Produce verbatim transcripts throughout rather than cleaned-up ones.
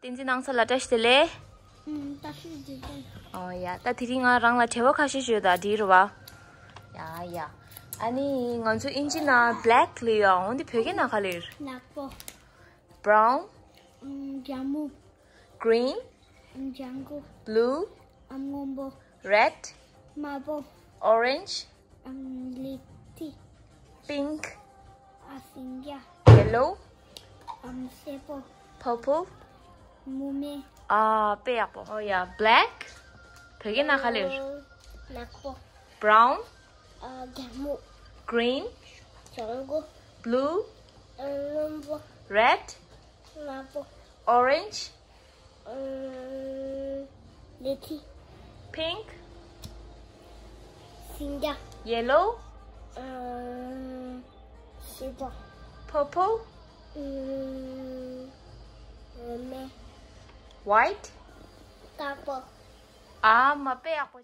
བསྟན་འཛིན་སྣང་ཚ་ལགས་བཀྲ་ཤིས་བདེ་ལེགས། ཨུམ། བཀྲ་ཤིས་བདེ་ལེགས། ཨོ་ཡ། ད་དེ་རིང་ང་རང་ལ་དྲི་བ་ཁ་ཤས་ཞུ་ད་འགྲིག་རེད་བ། ཡ་ཡ། ཨ་ནི་ང་ཚོ་ཨིན་ཇི་ནང་black ལབ་ཡོད། འོན་ཏེ་བོད་སྐད་ནང་ག་རེ་ལབ་ཡོད། ནག་པོ། Brown. ཨུམ། སྒྲ་སྨུག Green. ལྗང་གུ། Blue. ཨམ། སྔོན་པོ། Red. དམར་པོ། Orange. ཨམ། ལི་ཐི། Pink. ཨ། སེང་གེ། Yellow. ཨམ། སེར་པོ། Purple. སྨུག་མེ། ཨ། དཔེ་ཡག་པོ། ཨོ་ཡ། Black བོད་སྐད་ནང་ག་རེ་ལབ་ཡོད། ནག་པོ། Brown. ཨ། སྒྲ་སྨུག Green. ལྗང་གུ། Blue. ཨ། སྔོན་པོ། Red. དམར་པོ། Orange. ཨ། ལི་ཐི། Pink. སེང་གེ། Yellow. ཨ། སེར་པོ། Purple. ཨ། སྨུག་མེ། White. དཀར་པོ། ཨ་མ། དཔེ་ཡག་པོ།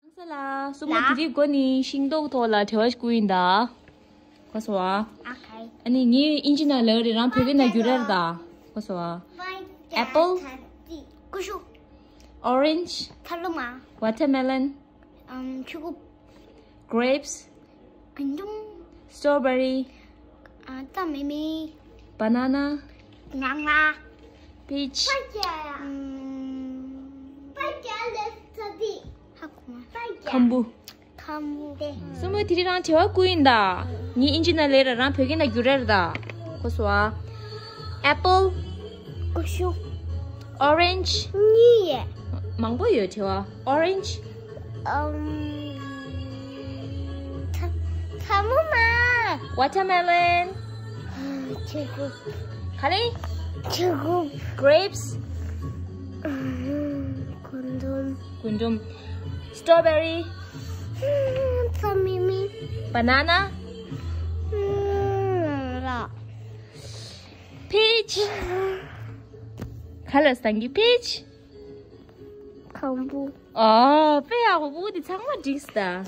ལགས་སོ་ལགས། སྲུང་མ་དེ་རིང་སྒོ་ནས་ཤིང་ཏོག་ཐོག་ལ་དྲི་བ་ཞིག་བསྐུར་ཡིན་ད། གོ་སོང་ཨ། ཨ་ཁའི། ཨ་ནི་ངས་ཨིན་ཇི་ནང་ལབ་རེད། རང་བོད་སྐད་ནང་བསྒྱུར་ར་རེད་ད། གོ་སོང་ཨ། Apple. ཀུ་ཤུ། Orange. ཐ་ལུ་མ། Watermelon. ཨམ། ཕྱུ་གུ། Grapes. རྒུན་འབྲུམ། Strawberry. ཨ། རྩྭ་མེ་མེ། Banana. ནང་ལ། Peach. ཨམ། ཁམ་བུ། ཁམ་བུ། སྲུང་མ་དེ་རིང་རང་དྲི་བ་བསྐུར་ཡིན་ད། ངས་ཨིན་ཇི་ནང་ལབ་ར། རང་བོད་སྐད་ནང་བསྒྱུར་ར་རེད་ད། གོ་སོང་ཨ། Apple. ཀུ་ཤུ། Orange. གཉིས་ཡོད། མང་པོ་ཡོད་དྲི་བ། Orange. ཨམ། ཐ་ཐ་མུ་མ། Watermelon. ཕྱུ་གུ། ག་རེ། ཕྱུ་གུ། Grapes. ཨམ། རྒུན་འབྲུམ། རྒུན་འབྲུམ། Strawberry. ཨམ། རྩྭ་མེ་མེ། Banana. ཨམ། ལ། Peach. ག་ལ་སང་གི། Peach. ཁམ་བུ། ཨ། དཔེ་ཡག་པོ། འདི་ཚང་མ་འགྲིག་སྟ།